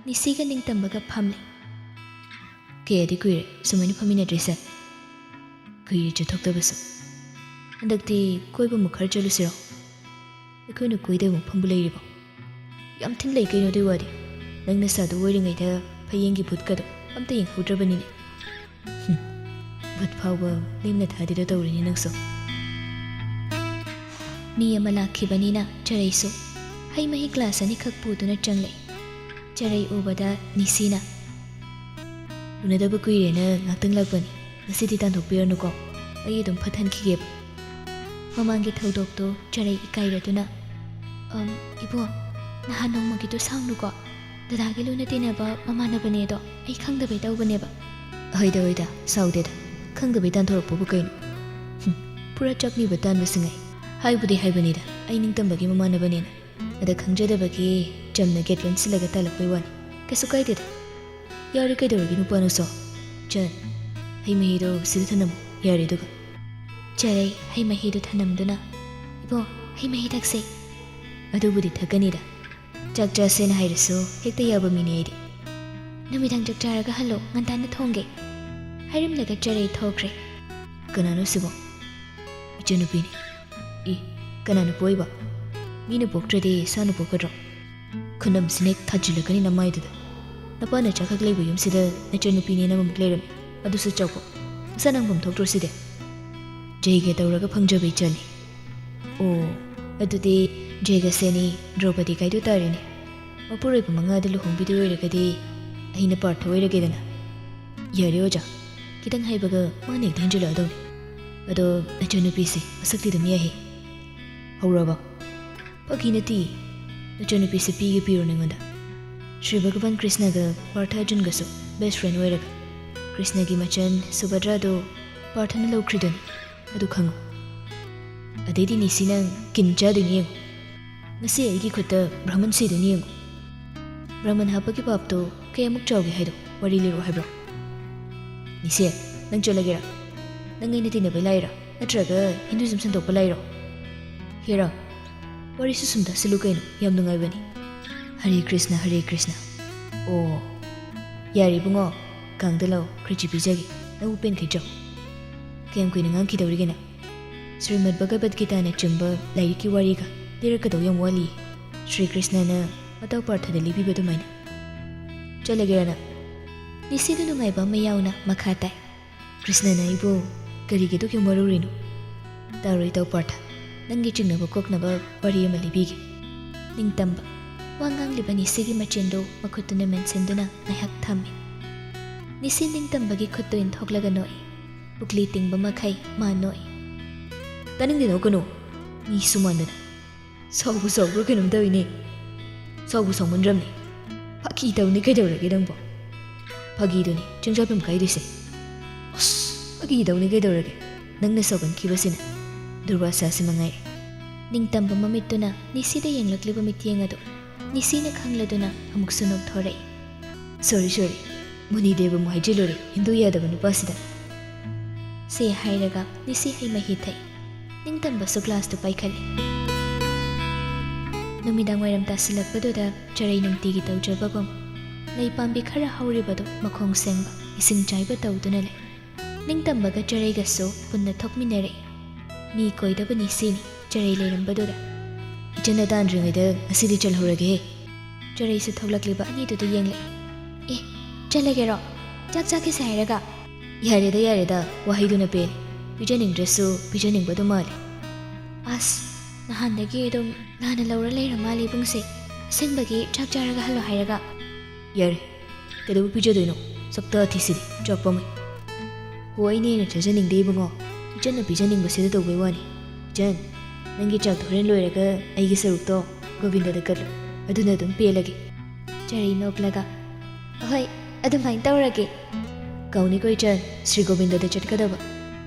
ꯅꯤꯁꯤꯒ ꯅꯤꯡꯇꯝꯕꯒ ꯐꯝꯂꯤ꯫ ꯀꯌꯥꯗꯤ ꯀꯨꯏꯔꯦ ꯁꯨꯃꯥꯏꯅ ꯐꯝꯃꯤꯟꯅꯗ꯭ꯔꯤꯁꯦ? ꯀꯨꯏꯔꯦ ꯆꯠꯊꯣꯛꯇꯕꯁꯨ꯫ ꯍꯟꯗꯛꯇꯤ ꯀꯣꯏꯕꯃꯨꯛ ꯈꯔ ꯆꯠꯂꯨꯁꯤꯔꯣ? ꯑꯩꯈꯣꯏꯅ ꯀꯣꯏꯗꯕ ꯃꯐꯝꯕꯨ ꯂꯩꯔꯤꯕꯣ? ꯌꯥꯝ ꯊꯤꯅ ꯂꯩ ꯀꯩꯅꯣ ꯑꯗꯨꯏ ꯋꯥꯗꯤ꯫ ꯅꯪ ꯅꯁꯥꯗꯨ ꯑꯣꯏꯔꯤꯉꯩꯗ ꯐꯌꯦꯡꯒꯤ ꯚꯨꯠꯀꯗꯣ ꯑꯝꯇ ꯌꯦꯡꯍꯧꯗ꯭ꯔꯕꯅꯤꯅꯦ꯫ ꯍꯨꯝ, ꯚꯨꯠ ꯐꯥꯎꯕ ꯂꯦꯝꯅ ꯊꯥꯗꯦꯗꯣ ꯇꯧꯔꯤꯅꯦ ꯅꯪꯁꯨ꯫ ꯃꯤ ꯑꯃ ꯂꯥꯛꯈꯤꯕꯅꯤꯅ ꯆꯔꯩꯁꯨ ꯍꯩ ꯃꯍꯤ ꯒ꯭ꯂꯥꯁ ꯑꯅꯤꯈꯛ ꯄꯨꯗꯨꯅ ꯆꯪꯂꯛꯏ꯫ ꯆꯔꯩ ꯎꯕꯗ ꯅꯤꯁꯤꯅ, "ꯎꯅꯗꯕ ꯀꯨꯏꯔꯦꯅ ꯉꯥꯛꯇꯪ ꯂꯥꯛꯄꯅꯤ, ꯉꯁꯤꯗꯤ ꯇꯥꯟꯊꯣꯛꯄꯤꯔꯅꯨꯀꯣ, ꯑꯩ ꯑꯗꯨꯝ ꯐꯠꯍꯟꯈꯤꯒꯦꯕ"꯫ ꯃꯃꯥꯡꯒꯤ ꯊꯧꯗꯣꯛꯇꯨ ꯆꯔꯩ ꯏꯀꯥꯏꯔꯗꯨꯅ, "ꯑꯝ, ꯏꯕꯣ, ꯅꯍꯥꯟ ꯅꯣꯡꯃꯒꯤꯗꯨ ꯁꯥꯎꯅꯨꯀꯣ, ꯗꯗꯥꯒꯤ ꯂꯨꯅ ꯇꯤꯟꯅꯕ ꯃꯃꯥꯟꯅꯕꯅꯦ ꯑꯗꯣ, ꯑꯩ ꯈꯪꯗꯕꯩ ꯇꯧꯕꯅꯦꯕ꯫ ꯍꯣꯏꯗ ꯍꯣꯏꯗ, ꯁꯥꯎꯗꯦꯗ꯫ ꯈꯪꯗꯕꯩ ꯇꯥꯟꯊꯣꯔꯛꯄꯕꯨ ꯀꯩꯅꯣ? ꯍꯨꯝ, ꯄꯨꯔꯥ ꯆꯞꯅꯤꯕ ꯇꯥꯟꯕꯁꯤꯡ ꯑꯩ꯫ ꯍꯥꯏꯕꯨꯗꯤ ꯍꯥꯏꯕꯅꯤꯗ, ꯑꯩ ꯅꯤꯡꯇꯝꯕꯒꯤ ꯃꯃꯥꯟꯅꯕꯅꯦꯅ꯫ ꯑꯗ ꯈꯪꯖꯗꯕꯒꯤ ꯆꯝꯅ ꯒꯦꯠ ꯂꯣꯟꯁꯤꯜꯂꯒ ꯇꯥꯜꯂꯛꯄꯩ ꯋꯥꯅꯤ꯫ ꯀꯩꯁꯨ ꯀꯥꯏꯗꯦꯗ꯫ ꯌꯥꯔꯦ, ꯀꯩꯗꯧꯔꯒꯦ ꯅꯨꯄꯥꯅꯣꯁꯣ? ꯆꯟ, ꯍꯩ ꯃꯍꯤꯗꯣ ꯁꯤꯗ ꯊꯅꯝꯃꯨ꯫ ꯌꯥꯔꯦ ꯑꯗꯨꯒ꯫ ꯆꯔꯩ ꯍꯩ ꯃꯍꯤꯗꯨ ꯊꯅꯝꯗꯨꯅ, "ꯏꯕꯣ, ꯍꯩ ꯃꯍꯤ ꯊꯛꯁꯦ꯫" "ꯑꯗꯨꯕꯨꯗꯤ ꯊꯛꯀꯅꯤꯗ꯫ ꯆꯥꯛ ꯆꯥꯁꯦꯅ ꯍꯥꯏꯔꯁꯨ ꯍꯦꯛꯇ ꯌꯥꯕ ꯃꯤꯅꯦ ꯑꯩꯗꯤ꯫" "ꯅꯨꯃꯤꯗꯥꯡ ꯆꯥꯛ ꯆꯥꯔꯒ ꯍꯜꯂꯣ, ꯉꯟꯇꯥꯅ ꯊꯣꯡꯒꯦ꯫" ꯍꯥꯏꯔꯝꯂꯒ ꯆꯔꯩ ꯊꯣꯛꯈ꯭ꯔꯦ꯫ "ꯀꯅꯥꯅꯣ ꯁꯤꯕꯣ?" "ꯏꯆꯟꯅꯨꯄꯤꯅꯤ꯫" "ꯏ, ꯀꯅꯥꯅ ꯄꯣꯛꯏꯕ? ꯃꯤꯅ ꯄꯣꯛꯇ꯭ꯔꯗꯤ ꯁꯥꯅ ꯄꯣꯛꯀꯗ꯭ꯔꯣ?" "ꯈꯨꯅꯝꯁꯤꯅ ꯍꯦꯛ ꯊꯥꯖꯤꯜꯂꯛꯀꯅꯤ ꯅꯃꯥꯏꯗꯨꯗ꯫ ꯅꯄꯥꯅ ꯆꯥꯛꯈꯛ ꯂꯩꯕ ꯌꯨꯝꯁꯤꯗ ꯅꯆꯟꯅꯨꯄꯤꯅꯦꯅ ꯑꯃꯃꯨꯛ ꯂꯩꯔꯝꯃꯤ, ꯑꯗꯨꯁꯨ ꯆꯥꯎꯕ꯫ ꯃꯁꯥ ꯅꯪꯐꯝ ꯊꯣꯛꯇ꯭ꯔꯣ ꯁꯤꯗꯤ? ꯖꯩꯒ ꯇꯧꯔꯒ ꯐꯪꯖꯕ ꯏꯆꯥꯅꯤ꯫" "ꯑꯣ, ꯑꯗꯨꯗꯤ ꯖꯩꯒ ꯁꯦꯅꯤ ꯗ꯭ꯔꯧꯄꯗꯤ ꯀꯥꯏꯗꯨ ꯇꯥꯔꯦꯅꯦ꯫ ꯃꯄꯨꯔꯣꯏꯕ ꯃꯉꯥꯗ ꯂꯨꯍꯣꯡꯕꯤꯗꯣꯏ ꯑꯣꯏꯔꯒꯗꯤ ꯑꯩꯅ ꯄꯥꯔꯊ ꯑꯣꯏꯔꯒꯦꯗꯅ꯫" "ꯌꯥꯔꯦ ꯑꯣꯖꯥ, ꯈꯤꯇꯪ ꯍꯥꯏꯕꯒ ꯃꯥꯅ ꯍꯦꯛꯇ ꯍꯦꯟꯖꯤꯜꯂꯛꯑꯗꯧꯅꯤ꯫ ꯑꯗꯣ ꯅꯆꯟꯅꯨꯄꯤꯁꯦ ꯃꯁꯛꯇꯤ ꯑꯗꯨꯝ ꯌꯥꯏꯍꯦ꯫ ꯍꯧꯔꯕ?" "ꯐꯥꯒꯤ ꯅꯠꯇꯦ, ꯅꯆꯟꯅꯨꯄꯤꯁꯦ ꯄꯤꯒꯦ ꯄꯤꯔꯣ ꯅꯉꯣꯟꯗ꯫ ꯁ꯭ꯔꯤ ꯚꯒꯋꯥꯟ ꯀ꯭ꯔꯤꯁꯅꯒ ꯄꯥꯔꯊ ꯑꯔꯖꯨꯟꯒꯁꯨ ꯕꯦꯁ ꯐ꯭ꯔꯦꯟ ꯑꯣꯏꯔꯒ, ꯀ꯭ꯔꯤꯁꯅꯒꯤ ꯃꯆꯟ ꯁꯨꯚꯗ꯭ꯔꯥꯗꯣ ꯄꯥꯔꯊꯅ ꯂꯧꯈ꯭ꯔꯤꯗꯨꯅꯤ꯫ ꯑꯗꯨ ꯈꯪꯉꯨ꯫ ꯑꯗꯩꯗꯤ ꯅꯤꯁꯤ ꯅꯪ ꯀꯤꯟ ꯆꯥꯗꯣꯏꯅꯤ ꯌꯦꯡꯉꯨ꯫ ꯉꯁꯤ ꯑꯩꯒꯤ ꯈꯨꯠꯇ ꯕ꯭ꯔꯍꯃꯟ ꯁꯤꯗꯣꯏꯅꯤ ꯌꯦꯡꯉꯨ꯫ ꯕ꯭ꯔꯍꯃꯟ ꯍꯥꯞꯄꯒꯤ ꯄꯥꯞꯇꯣ ꯀꯌꯥꯃꯨꯛ ꯆꯥꯎꯒꯦ ꯍꯥꯏꯗꯣ ꯋꯥꯔꯤ ꯂꯤꯔꯛꯑꯣ ꯍꯥꯏꯕ꯭ꯔꯣ?" "ꯅꯤꯁꯤ, ꯅꯪ ꯆꯠꯂꯒꯦꯔꯥ? ꯅꯪ ꯑꯩꯅ ꯇꯤꯟꯅꯕꯩ ꯂꯥꯛꯏꯔꯥ? ꯅꯠꯇ꯭ꯔꯒ ꯍꯤꯟꯗꯨꯏꯖꯝ ꯁꯟꯗꯣꯛꯄ ꯂꯥꯛꯏꯔꯣ? ꯍꯦꯔꯥ, ꯋꯥꯔꯤꯁꯨ ꯁꯨꯝ ꯇꯥꯁꯤꯜꯂꯨ ꯀꯩꯅꯣ, ꯌꯥꯝ ꯅꯨꯡꯉꯥꯏꯕꯅꯤ꯫" "ꯍꯔꯦ ꯀ꯭ꯔꯤꯁꯅ, ꯍꯔꯦ ꯀ꯭ꯔꯤꯁꯅ꯫ ꯑꯣ, ꯌꯥꯔꯦ ꯏꯕꯨꯡꯉꯣ, ꯀꯥꯡꯗ ꯂꯥꯛꯑꯣ, ꯈ꯭ꯔꯤꯆꯤ ꯄꯤꯖꯒꯦ, ꯅꯕꯨ ꯄꯦꯟꯈꯩ ꯆꯥꯎ꯫ ꯀꯌꯥꯝ ꯀꯨꯏꯅ ꯉꯥꯡꯈꯤꯗꯧꯔꯤꯒꯦ ꯅꯪ? ꯁ꯭ꯔꯤꯃꯗ ꯚꯒꯕꯗ ꯒꯤꯇꯥꯅꯆꯤꯡꯕ ꯂꯥꯏꯔꯤꯛꯀꯤ ꯋꯥꯔꯤꯒ ꯂꯤꯔꯛꯀꯗꯧ ꯌꯥꯝ ꯋꯥꯠꯂꯤ꯫" ꯁ꯭ꯔꯤ ꯀ꯭ꯔꯤꯁꯅꯅ ꯃꯇꯥꯎ ꯄꯥꯔꯊꯗ ꯂꯤꯕꯤꯕ ꯑꯗꯨꯃꯥꯏꯅ꯫ "ꯆꯠꯂꯒꯦꯔꯥ ꯅꯪ?" ꯅꯤꯁꯤꯗ ꯅꯨꯡꯉꯥꯏꯕ ꯑꯃ ꯌꯥꯎꯅ ꯃꯈꯥ ꯇꯥꯏ꯫ "ꯀ꯭ꯔꯤꯁꯅꯅ ꯑꯩꯕꯨ ꯀꯔꯤꯒꯤ ꯑꯗꯨꯛ ꯌꯥꯝ ꯋꯥꯔꯧꯔꯤꯅꯣ? ꯇꯥꯔꯣꯏ ꯇꯧ ꯄꯥꯔꯊ, ꯅꯪꯒꯤ ꯆꯤꯡꯅꯕ ꯀꯣꯛꯅꯕ ꯋꯥꯔꯤ ꯑꯃ ꯂꯤꯕꯤꯒꯦ꯫" ꯅꯤꯡꯇꯝꯕ꯫ ꯋꯥ ꯉꯥꯡꯂꯤꯕ ꯅꯤꯁꯤꯒꯤ ꯃꯆꯤꯟꯗꯨ ꯃꯈꯨꯠꯇꯨꯅ ꯃꯦꯟꯁꯤꯟꯗꯨꯅ ꯉꯥꯏꯍꯥꯛ ꯊꯝꯃꯤ꯫ ꯅꯤꯁꯤ ꯅꯤꯡꯇꯝꯕꯒꯤ ꯈꯨꯠꯇꯨ ꯏꯟꯊꯣꯛꯂꯒ ꯅꯣꯛꯏ꯫ ꯄꯨꯛꯂꯤ ꯇꯤꯡꯕ ꯃꯈꯩ ꯃꯥ ꯅꯣꯛꯏ꯫ "ꯇꯥꯅꯤꯡꯗꯦ, ꯅꯣꯛꯀꯅꯨ꯫ ꯃꯤ ꯁꯨꯃꯥꯟꯗꯅ꯫ ꯁꯥꯎꯕꯨ ꯁꯥꯎꯕ꯭ꯔꯥ ꯀꯩꯅꯣꯝ ꯇꯧꯏꯅꯦ꯫ ꯁꯥꯎꯕꯨ ꯁꯥꯎꯃꯟꯗ꯭ꯔꯝꯅꯦ꯫ ꯀꯤ ꯇꯧꯅꯤ ꯀꯩꯗꯧꯔꯒꯦ ꯅꯪꯕꯣ? ꯐꯥꯒꯤꯗꯨꯅꯤ ꯆꯤꯡꯖꯥꯐꯝ ꯀꯥꯏꯗꯣꯏꯁꯦ꯫ ꯑꯁ, ꯐꯥꯒꯤ ꯇꯧꯅꯤ ꯀꯩꯗꯧꯔꯒꯦ? ꯅꯪꯅ ꯁꯧꯒꯟꯈꯤꯕꯁꯤꯅ ꯗꯨꯔꯋꯥꯁꯥꯁꯤ ꯃꯉꯥꯏꯔꯦ꯫ ꯅꯤꯡꯇꯝꯕ ꯃꯃꯤꯠꯇꯨꯅ ꯅꯤꯁꯤꯗ ꯌꯦꯡꯂꯛꯂꯤꯕ ꯃꯤꯠꯌꯦꯡ ꯑꯗꯨ ꯅꯤꯁꯤꯅ ꯈꯪꯂꯗꯨꯅ ꯑꯃꯨꯛꯁꯨ ꯅꯣꯛꯊꯣꯔꯛꯏ꯫ "ꯁꯣꯔꯤ, ꯁꯣꯔꯤ, ꯃꯨꯅꯤꯗꯦꯕ ꯑꯃꯨꯛ ꯍꯥꯏꯖꯤꯜꯂꯨꯔꯦ, ꯍꯤꯟꯗꯨ ꯌꯥꯗꯕ ꯅꯨꯄꯥꯁꯤꯗ"꯫ ꯁꯦ ꯍꯥꯏꯔꯒ ꯅꯤꯁꯤ ꯍꯩ ꯃꯍꯤ ꯊꯛꯏ꯫ ꯅꯤꯡꯇꯝꯕꯁꯨ ꯒ꯭ꯂꯥꯁꯇꯨ ꯄꯥꯏꯈꯠꯂꯤ꯫ ꯅꯨꯃꯤꯗꯥꯡ ꯋꯥꯏꯔꯝ ꯇꯥꯁꯤꯜꯂꯛꯄꯗꯨꯗ ꯆꯔꯩ ꯅꯨꯡꯇꯤꯒꯤ ꯇꯧꯖꯕꯒꯨꯝ ꯂꯩ ꯄꯥꯝꯕꯤ ꯈꯔ ꯍꯧꯔꯤꯕꯗꯨ ꯃꯈꯣꯡ ꯁꯦꯡꯕ, ꯏꯁꯤꯡ ꯆꯥꯏꯕ ꯇꯧꯗꯨꯅ ꯂꯩ꯫ ꯅꯤꯡꯇꯝꯕꯒ ꯆꯔꯩꯒꯁꯨ ꯄꯨꯟꯅ ꯊꯣꯛꯃꯤꯟꯅꯔꯛꯏ꯫ ꯃꯤ ꯀꯣꯏꯗꯕ ꯅꯤꯁꯤꯅꯤ ꯆꯔꯩ ꯂꯩꯔꯝꯕꯗꯨꯗ꯫ "ꯏꯆꯟꯅ ꯇꯥꯟꯗ꯭ꯔꯤꯉꯩꯗ ꯉꯁꯤꯗꯤ ꯆꯠꯍꯧꯔꯒꯦꯍꯦ"꯫ ꯆꯔꯩꯁꯨ ꯊꯣꯛꯂꯛꯂꯤꯕ ꯑꯅꯤꯗꯨꯗ ꯌꯦꯡꯂꯛꯏ꯫ "ꯑꯦ, ꯆꯠꯂꯒꯦꯔꯣ? ꯆꯥꯛ ꯆꯥꯈꯤꯁꯦ ꯍꯥꯏꯔꯒ?" "ꯌꯥꯔꯦꯗ, ꯌꯥꯔꯦꯗ, ꯋꯥꯍꯩꯗꯨꯅ ꯄꯦꯜꯂꯦ꯫ ꯄꯤꯖꯅꯤꯡꯗ꯭ꯔꯁꯨ ꯄꯤꯖꯅꯤꯡꯕꯗꯣ ꯃꯥꯜꯂꯦ"꯫ "ꯑꯁ, ꯅꯍꯥꯟꯗꯒꯤ ꯑꯗꯨꯝ ꯂꯥꯟꯅ ꯂꯧꯔ ꯂꯩꯔ ꯃꯥꯜꯂꯦ ꯏꯕꯨꯡꯁꯦ꯫ ꯑꯁꯦꯡꯕꯒꯤ ꯆꯥꯛ ꯆꯥꯔꯒ ꯍꯜꯂꯣ ꯍꯥꯏꯔꯒ?" "ꯌꯥꯔꯦ, ꯀꯩꯗꯧꯕ ꯄꯤꯖꯗꯣꯏꯅꯣ? ꯁꯛꯇꯥ ꯊꯤꯁꯤꯗꯤ, ꯆꯥꯛ ꯄꯥꯝꯃꯩ"꯫ "ꯍꯣ, ꯑꯩꯅ ꯍꯦꯟꯅ ꯆꯥꯖꯅꯤꯡꯗꯦ ꯏꯕꯨꯡꯉꯣ꯫ ꯏꯆꯟꯅ ꯄꯤꯖꯅꯤꯡꯕꯁꯤꯗ ꯇꯧꯕꯩ ꯋꯥꯅꯤ꯫ ꯏꯆꯟ, ꯅꯪꯒꯤ ꯆꯥꯛꯇꯣ ꯍꯣꯔꯦꯟ ꯂꯣꯏꯔꯒ ꯑꯩꯒꯤ ꯁꯔꯨꯛꯇꯣ ꯒꯣꯕꯤꯟꯗꯗ ꯀꯠꯂꯨ꯫ ꯑꯗꯨꯅ ꯑꯗꯨꯝ ꯄꯦꯜꯂꯒꯦ"꯫ ꯆꯔꯩ ꯅꯣꯛꯂꯒ, "ꯍꯣꯏ, ꯑꯗꯨꯃꯥꯏꯅ ꯇꯧꯔꯒꯦ"꯫ "ꯀꯥꯎꯅꯤꯀꯣ ꯏꯆꯟ, ꯁ꯭ꯔꯤ ꯒꯣꯕꯤꯟꯗꯗ ꯆꯠꯀꯗꯕ꯫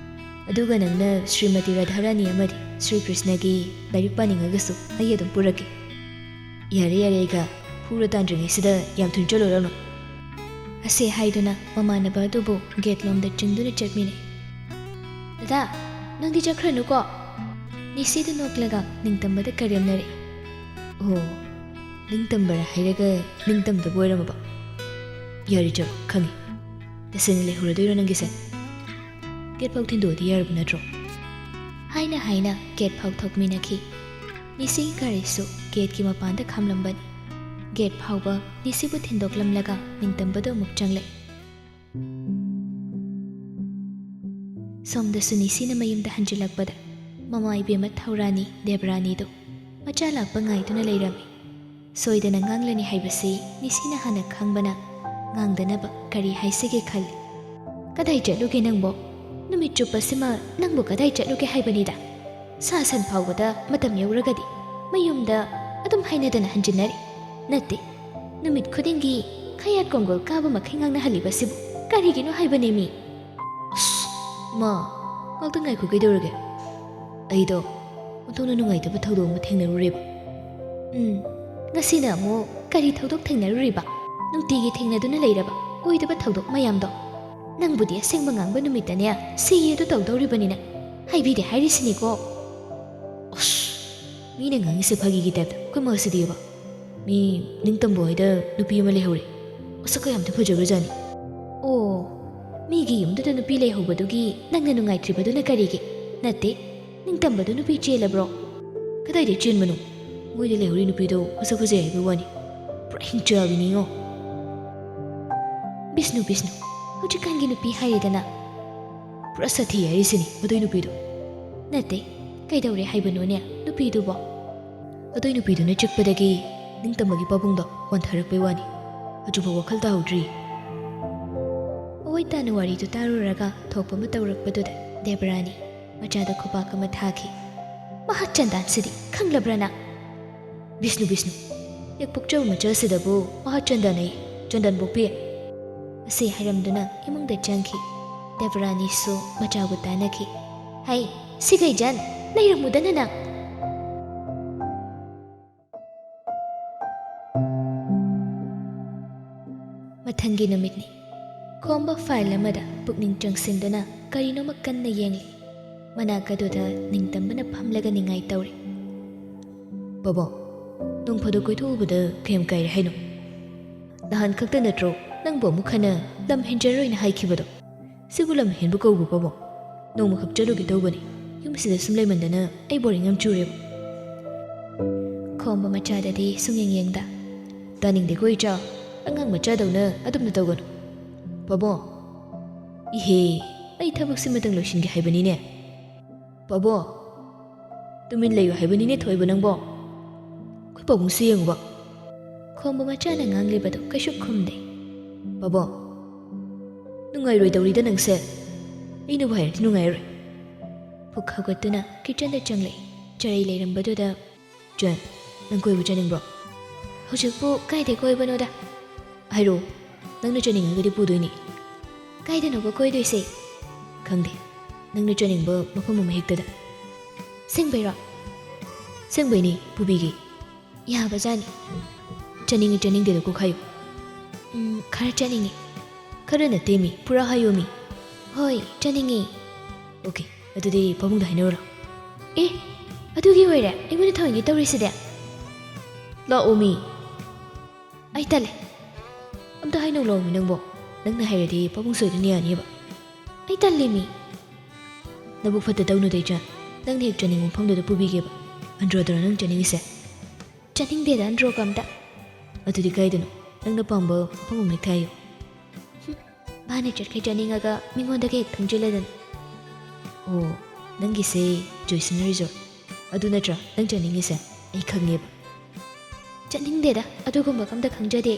ꯑꯗꯨꯒ ꯅꯪꯅ ꯁ꯭ꯔꯤꯃꯇꯤ ꯔꯥꯙꯥꯔꯥꯅꯤ ꯑꯃꯗꯤ ꯁ꯭ꯔꯤ ꯀ꯭ꯔꯤꯁꯅꯒꯤ ꯂꯥꯏꯔꯤꯛ ꯄꯥꯅꯤꯡꯉꯒꯁꯨ ꯑꯩ ꯑꯗꯨꯝ ꯄꯨꯔꯛꯀꯦ"꯫ "ꯌꯥꯔꯦ, ꯌꯥꯔꯦ, ꯑꯩꯒ ꯐꯨꯔ ꯇꯥꯟꯗ꯭ꯔꯤꯉꯩꯁꯤꯗ ꯌꯥꯝ ꯊꯨꯅ ꯆꯠꯂꯨꯔꯅꯨ"꯫ ꯑꯁꯦ ꯍꯥꯏꯗꯨꯅ ꯃꯃꯥꯟꯅꯕ ꯑꯗꯨꯕꯨ ꯒꯦꯠ ꯂꯣꯝꯗ ꯆꯤꯡꯗꯨꯅ ꯆꯠꯃꯤꯟꯅꯩ꯫ "ꯗꯗꯥ, ꯅꯪꯗꯤ ꯆꯠꯈ꯭ꯔꯅꯨꯀꯣ"꯫ ꯅꯤꯁꯤꯗꯨ ꯅꯣꯛꯂꯒ ꯅꯤꯡꯇꯝꯕꯗ ꯀꯔꯦꯝꯅꯔꯛꯏ꯫ "ꯑꯣ, ꯅꯤꯡꯇꯝꯕꯔ ꯍꯥꯏꯔꯒ ꯅꯤꯡꯇꯝꯗꯕ ꯑꯣꯏꯔꯝꯃꯕ? ꯌꯥꯔꯦ, ꯆꯠꯂꯣ, ꯈꯪꯉꯤ꯫ ꯇꯁꯦꯡꯅ ꯂꯩꯍꯧꯔꯗꯣꯏꯔꯣ ꯅꯪꯒꯤꯁꯦ? ꯒꯦꯠ ꯐꯥꯎ ꯊꯤꯟꯗꯣꯛꯑꯗꯤ ꯌꯥꯔꯕ ꯅꯠꯇ꯭ꯔꯣ?" ꯍꯥꯏꯅ ꯍꯥꯏꯅ ꯒꯦꯠ ꯐꯥꯎ ꯊꯣꯛꯃꯤꯟꯅꯈꯤ꯫ ꯅꯤꯁꯤꯒꯤ ꯒꯥꯔꯤꯁꯨ ꯒꯦꯠꯀꯤ ꯃꯄꯥꯟꯗ ꯈꯥꯝꯂꯝꯕꯅꯤ꯫ ꯒꯦꯠ ꯐꯥꯎꯕ ꯅꯤꯁꯤꯕꯨ ꯊꯤꯟꯗꯣꯛꯂꯝꯂꯒ ꯅꯤꯡꯇꯝꯕꯗꯨ ꯑꯃꯨꯛ ꯆꯪꯂꯛꯏ꯫ ꯁꯣꯝꯗꯁꯨ ꯅꯤꯁꯤꯅ ꯃꯌꯨꯝꯗ ꯍꯟꯖꯤꯜꯂꯛꯄꯗ ꯃꯃꯥ ꯏꯕꯦꯝꯃ ꯊꯧꯔꯥꯅꯤ ꯗꯦꯕꯔꯥꯅꯤꯗꯨ ꯃꯆꯥ ꯂꯥꯛꯄ ꯉꯥꯏꯗꯨꯅ ꯂꯩꯔꯝꯃꯤ꯫ ꯁꯣꯏꯗꯅ ꯉꯥꯡꯂꯅꯤ ꯍꯥꯏꯕꯁꯤ ꯅꯤꯁꯤꯅ ꯍꯥꯟꯅ ꯈꯪꯕꯅ ꯉꯥꯡꯗꯅꯕ ꯀꯔꯤ ꯍꯥꯏꯁꯤꯒꯦ ꯈꯜꯂꯤ꯫ "ꯀꯗꯥꯏ ꯆꯠꯂꯨꯒꯦ ꯅꯪꯕꯣ? ꯅꯨꯃꯤꯠ ꯆꯨꯞꯄꯁꯤꯃ ꯅꯪꯕꯨ ꯀꯗꯥꯏ ꯆꯠꯂꯨꯒꯦ ꯍꯥꯏꯕꯅꯤꯗ? ꯁꯥ ꯁꯟ ꯐꯥꯎꯕꯗ ꯃꯇꯝ ꯌꯧꯔꯒꯗꯤ ꯃꯌꯨꯝꯗ ꯑꯗꯨꯝ ꯍꯥꯏꯅꯗꯅ ꯍꯟꯖꯤꯟꯅꯔꯤ꯫ ꯅꯠꯇꯦ, ꯅꯨꯃꯤꯠ ꯈꯨꯗꯤꯡꯒꯤ ꯈꯌꯥꯠ ꯀꯣꯡꯒꯣꯜ ꯀꯥꯕ ꯃꯈꯩ ꯉꯥꯡꯅꯍꯜꯂꯤꯕꯁꯤꯕꯨ ꯀꯔꯤꯒꯤꯅꯣ ꯍꯥꯏꯕꯅꯦꯃꯤ? ꯑꯁ, ꯏꯃꯥ, ꯉꯥꯛꯇꯪ ꯉꯥꯏꯈꯣ, ꯀꯩꯗꯧꯔꯒꯦ? ꯑꯩꯗꯣ ꯑꯣꯟꯊꯣꯛꯅ ꯅꯨꯡꯉꯥꯏꯇꯕ ꯊꯧꯗꯣꯛ ꯑꯃ ꯊꯦꯡꯅꯔꯨꯔꯦꯕ꯫ ꯎꯝ, ꯉꯁꯤꯅ ꯑꯃꯨꯛ ꯀꯔꯤ ꯊꯧꯗꯣꯛ ꯊꯦꯡꯅꯔꯨꯔꯤꯕ? ꯅꯨꯡꯇꯤꯒꯤ ꯊꯦꯡꯅꯗꯨꯅ ꯂꯩꯔꯕ ꯑꯣꯏꯗꯕ ꯊꯧꯗꯣꯛ ꯃꯌꯥꯝꯗꯣ꯫ ꯅꯪꯕꯨꯗꯤ ꯑꯁꯦꯡꯕ ꯉꯥꯡꯕ ꯅꯨꯃꯤꯠꯇꯅꯦ ꯁꯤꯌꯦ ꯑꯗꯨ ꯇꯧꯗꯧꯔꯤꯕꯅꯤꯅ ꯍꯥꯏꯕꯤꯗꯦ ꯍꯥꯏꯔꯤꯁꯤꯅꯤꯀꯣ꯫ ꯑꯁ, ꯃꯤꯅ ꯉꯥꯡꯉꯤꯁꯦ ꯐꯥꯒꯤꯒꯤ ꯇꯥꯏꯞꯇ ꯑꯩꯈꯣꯏ ꯃꯥꯁꯤꯗꯤꯕ꯫ ꯃꯤ ꯅꯤꯡꯇꯝꯕ ꯍꯣꯏꯗ ꯅꯨꯄꯤ ꯑꯃ ꯂꯩꯍꯧꯔꯦ꯫ ꯃꯁꯛꯀ ꯌꯥꯝꯗꯤ ꯐꯖꯈ꯭ꯔꯖꯥꯠꯅꯤ꯫ ꯑꯣ, ꯃꯤꯒꯤ ꯌꯨꯝꯗꯨꯗ ꯅꯨꯄꯤ ꯂꯩꯍꯧꯕꯗꯨꯒꯤ ꯅꯪꯅ ꯅꯨꯡꯉꯥꯏꯇ꯭ꯔꯤꯕꯗꯨꯅ ꯀꯔꯤꯒꯤ? ꯅꯠꯇꯦ, ꯅꯤꯡꯇꯝꯕꯗꯨ ꯅꯨꯄꯤ ꯆꯦꯜꯂꯕ꯭ꯔꯣ? ꯀꯗꯥꯏꯗꯩ ꯆꯦꯟꯕꯅꯣ? ꯃꯣꯏꯗ ꯂꯩꯍꯧꯔꯤ ꯅꯨꯄꯤꯗꯣ ꯃꯁꯛ ꯐꯖꯩ ꯍꯥꯏꯕꯩ ꯋꯥꯅꯤ꯫ ꯄꯨꯔꯥ ꯍꯤꯡꯆꯥꯕꯤꯅꯤꯉꯣ꯫ ꯕꯤꯁꯅꯨ, ꯕꯤꯁꯅꯨ, ꯍꯧꯖꯤꯛꯀꯥꯟꯒꯤ ꯅꯨꯄꯤ ꯍꯥꯏꯔꯦꯗꯅ꯫ ꯄꯨꯔꯥ ꯁꯥꯊꯤ ꯍꯥꯏꯔꯤꯁꯤꯅꯤ ꯃꯗꯨꯏ ꯅꯨꯄꯤꯗꯣ꯫ ꯅꯠꯇꯦ, ꯀꯩꯗꯧꯔꯦ ꯍꯥꯏꯕꯅꯣꯅꯦ ꯅꯨꯄꯤꯗꯨꯕꯣ? ꯑꯗꯨꯏ ꯅꯨꯄꯤꯗꯨꯅ ꯆꯤꯛꯄꯗꯒꯤ ꯅꯤꯡꯇꯝꯕꯒꯤ ꯄꯥꯕꯨꯡꯗꯣ ꯋꯥꯟꯊꯔꯛꯄꯩ ꯋꯥꯅꯤ꯫ ꯍꯧꯖꯤꯛꯐꯥꯎ ꯋꯥꯈꯜ ꯇꯥꯍꯧꯗ꯭ꯔꯤ꯫ ꯑꯋꯣꯏ ꯇꯥꯅ ꯋꯥꯔꯤꯗꯨ ꯇꯥꯔꯨꯔꯒ ꯊꯣꯛꯄ ꯑꯃ ꯇꯧꯔꯛꯄꯗꯨꯗ ꯗꯦꯕꯔꯥꯅꯤ ꯃꯆꯥꯗ ꯈꯨꯕꯥꯛ ꯑꯃ ꯊꯥꯈꯤ꯫ "ꯃꯍꯥ ꯆꯟꯗꯥꯟꯁꯤꯗꯤ ꯈꯪꯂꯕ꯭ꯔꯥ ꯅꯪ?" "ꯕꯤꯁꯅꯨ, ꯕꯤꯁꯅꯨ, ꯍꯦꯛ ꯄꯣꯛꯆꯕ ꯃꯆꯥꯁꯤꯗꯕꯨ ꯃꯍꯥ ꯆꯟꯗꯥꯟ ꯑꯌꯦ, ꯆꯟꯗꯥꯟ ꯄꯣꯛꯄꯤ?" ꯑꯁꯤ ꯍꯥꯏꯔꯝꯗꯨꯅ ꯏꯃꯨꯡꯗ ꯆꯪꯈꯤ꯫ ꯗꯦꯕꯔꯥꯅꯤꯁꯨ ꯃꯆꯥꯕꯨ ꯇꯥꯟꯅꯈꯤ꯫ "ꯍꯩ, ꯁꯤꯒꯩꯖꯟ, ꯂꯩꯔꯝꯃꯨꯗꯅ ꯅꯪ!" ꯃꯊꯪꯒꯤ ꯅꯨꯃꯤꯠꯅꯤ꯫ ꯈꯣꯝꯕ ꯐꯥꯏꯜ ꯑꯃꯗ ꯄꯨꯛꯅꯤꯡ ꯆꯪꯁꯤꯟꯗꯨꯅ ꯀꯔꯤꯅꯣꯃ ꯀꯟꯅ ꯌꯦꯡꯂꯤ꯫ ꯃꯅꯥꯛ ꯑꯗꯨꯗ ꯅꯤꯡꯇꯝꯕꯅ ꯐꯝꯂꯒ ꯅꯤꯡꯉꯥꯏ ꯇꯧꯔꯤ꯫ "ꯕꯥꯕꯥ, ꯅꯣꯡ ꯐꯥꯗꯣꯛ ꯀꯣꯏꯊꯣꯛꯎꯕꯗ ꯀꯌꯥꯝ ꯀꯥꯏꯔꯦ ꯍꯥꯏꯅꯣ? ꯅꯍꯥꯟ ꯈꯛꯇ ꯅꯠꯇ꯭ꯔꯣ ꯅꯪꯕꯨ ꯑꯃꯨꯛ ꯍꯟꯅ ꯂꯝ ꯍꯦꯟꯖꯔꯣꯏꯅ ꯍꯥꯏꯈꯤꯕꯗꯣ? ꯁꯤꯕꯨ ꯂꯝ ꯍꯦꯟꯕ ꯀꯧꯕ꯭ꯔꯣ, ꯄꯥꯕꯨꯡ? ꯅꯣꯡꯃꯈꯛ ꯆꯠꯂꯨꯒꯦ ꯇꯧꯕꯅꯤ꯫ ꯌꯨꯝꯁꯤꯗ ꯁꯨꯝ ꯂꯩꯃꯟꯗꯅ ꯑꯩ ꯕꯣꯔꯤꯡ ꯌꯥꯝ ꯆꯨꯔꯦꯕ꯫" ꯈꯣꯝꯕ ꯃꯆꯥꯗꯗꯤ ꯁꯨꯡꯌꯦꯡ ꯌꯦꯡꯗ, "ꯇꯥꯅꯤꯡꯗꯦꯀꯣ ꯏꯆꯥ, ꯑꯉꯥꯡ ꯃꯆꯥꯗꯧꯅ ꯑꯗꯨꯝꯅ ꯇꯧꯒꯅꯨ꯫" "ꯄꯥꯕꯨꯡ, ꯏꯍꯦ, ꯑꯩ ꯊꯕꯛꯁꯤꯃꯇꯪ ꯂꯣꯏꯁꯤꯟꯒꯦ ꯍꯥꯏꯕꯅꯤꯅꯦ꯫" "ꯄꯥꯕꯨꯡ, ꯇꯨꯃꯤꯟ ꯂꯩꯌꯨ ꯍꯥꯏꯕꯅꯤꯅꯦ ꯊꯣꯏꯕ ꯅꯪꯕꯣ꯫ ꯑꯩꯈꯣꯏ ꯄꯥꯕꯨꯡꯁꯦ ꯌꯦꯡꯉꯨꯕ꯫" ꯈꯣꯝꯕ ꯃꯆꯥꯅ ꯉꯥꯡꯂꯤꯕꯗꯨ ꯀꯩꯁꯨ ꯈꯨꯝꯗꯦ꯫ "ꯄꯥꯕꯨꯡ, ꯅꯨꯡꯉꯥꯏꯔꯣꯏꯗꯧꯔꯤꯗ ꯅꯪꯁꯦ꯫ ꯑꯩꯅꯕꯨ ꯍꯥꯏꯔꯗꯤ ꯅꯨꯡꯉꯥꯏꯔꯣꯏ꯫" ꯐꯨꯛ ꯍꯧꯒꯠꯇꯨꯅ ꯀꯤꯠꯆꯟꯗ ꯆꯪꯂꯛꯏ꯫ ꯆꯔꯩ ꯂꯩꯔꯝꯕꯗꯨꯗ, "ꯆꯟ, ꯅꯪ ꯀꯣꯏꯕ ꯆꯠꯅꯤꯡꯕ꯭ꯔꯣ?" ꯍꯧꯖꯤꯛꯄꯨ ꯀꯥꯏꯗꯩ ꯀꯣꯏꯕꯅꯣꯗ? ꯍꯥꯏꯔꯣ, ꯅꯪꯅ ꯆꯠꯅꯤꯡꯉꯒꯗꯤ ꯄꯨꯗꯣꯏꯅꯤ꯫ ꯀꯥꯏꯗꯅꯣꯕ ꯀꯣꯏꯗꯣꯏꯁꯦ? ꯈꯪꯗꯦ, ꯅꯪꯅ ꯆꯠꯅꯤꯡꯕ ꯃꯐꯝ ꯑꯃ ꯍꯦꯛꯇꯗ꯫ ꯑꯁꯦꯡꯕꯩꯔꯣ? ꯑꯁꯦꯡꯕꯩꯅꯤ, ꯄꯨꯕꯤꯒꯦ꯫ ꯌꯥꯕꯖꯥꯠꯅꯤ꯫ ꯆꯠꯅꯤꯡꯉꯤ ꯆꯠꯅꯤꯡꯗꯦꯗꯣ ꯀꯣꯛ ꯍꯥꯏꯌꯨ꯫ ꯎꯝ, ꯈꯔ ꯆꯠꯅꯤꯡꯉꯤ꯫ ꯈꯔ ꯅꯠꯇꯦ ꯃꯤ, ꯄꯨꯔꯥ ꯍꯥꯏꯌꯣ ꯃꯤ꯫ ꯍꯣꯏ, ꯆꯠꯅꯤꯡꯉꯤ꯫ ꯑꯣꯀꯦ, ꯑꯗꯨꯗꯤ ꯄꯥꯕꯨꯡꯗ ꯍꯥꯏꯅꯧꯔꯣ꯫ ꯑꯦ, ꯑꯗꯨꯒꯤ ꯑꯣꯏꯔꯦ ꯑꯩꯉꯣꯟꯗ ꯊꯧꯑꯣꯏꯒꯤ ꯇꯧꯔꯤꯁꯤꯗꯤ? ꯂꯥꯛꯑꯣ ꯃꯤ꯫ ꯑꯩ ꯇꯜꯂꯦ꯫ ꯑꯝꯇ ꯍꯥꯏꯅꯧ ꯂꯥꯛꯑꯣ ꯃꯤ ꯅꯪꯕꯣ꯫ ꯅꯪꯅ ꯍꯥꯏꯔꯗꯤ ꯄꯥꯕꯨꯡ ꯁꯣꯏꯗꯅ ꯌꯥꯅꯤꯕ꯫ ꯑꯩ ꯇꯜꯂꯦ ꯃꯤ꯫ ꯅꯕꯨꯛ ꯐꯠꯇ ꯇꯧꯅꯨꯗ ꯏꯆꯥ꯫ ꯅꯪꯅ ꯍꯦꯛ ꯆꯠꯅꯤꯡꯕ ꯃꯐꯝꯗꯨꯗ ꯄꯨꯕꯤꯒꯦꯕ꯫ ꯑꯟꯗ꯭ꯔꯣꯗꯔꯣ ꯅꯪ ꯆꯠꯅꯤꯡꯉꯤꯁꯦ? ꯆꯠꯅꯤꯡꯗꯦꯗ ꯑꯟꯗ꯭ꯔꯣꯒ ꯑꯝꯇ꯫ ꯑꯗꯨꯗꯤ ꯀꯥꯏꯗꯅꯣ? ꯅꯪꯅ ꯄꯥꯝꯕ ꯃꯐꯝ ꯑꯃ ꯍꯦꯛꯇ ꯍꯥꯏꯌꯨ꯫ ꯍꯨꯝ, ꯃꯥꯅ ꯆꯠꯈꯩ ꯆꯠꯅꯤꯡꯉꯒ ꯃꯤꯉꯣꯟꯗꯒ ꯍꯦꯛ ꯊꯪꯖꯤꯜꯂꯗꯅ꯫ ꯑꯣ, ꯅꯪꯒꯤꯁꯦ ꯖꯣꯏꯁꯅ ꯔꯤꯖꯣꯔꯠ꯫ ꯑꯗꯨ ꯅꯠꯇ꯭ꯔꯥ ꯅꯪ ꯆꯠꯅꯤꯡꯉꯤꯁꯦ? ꯑꯩ ꯈꯪꯉꯦꯕ꯫ ꯆꯠꯅꯤꯡꯗꯦꯗ, ꯑꯗꯨꯒꯨꯝꯕꯒ ꯑꯝꯇ ꯈꯪꯖꯗꯦ꯫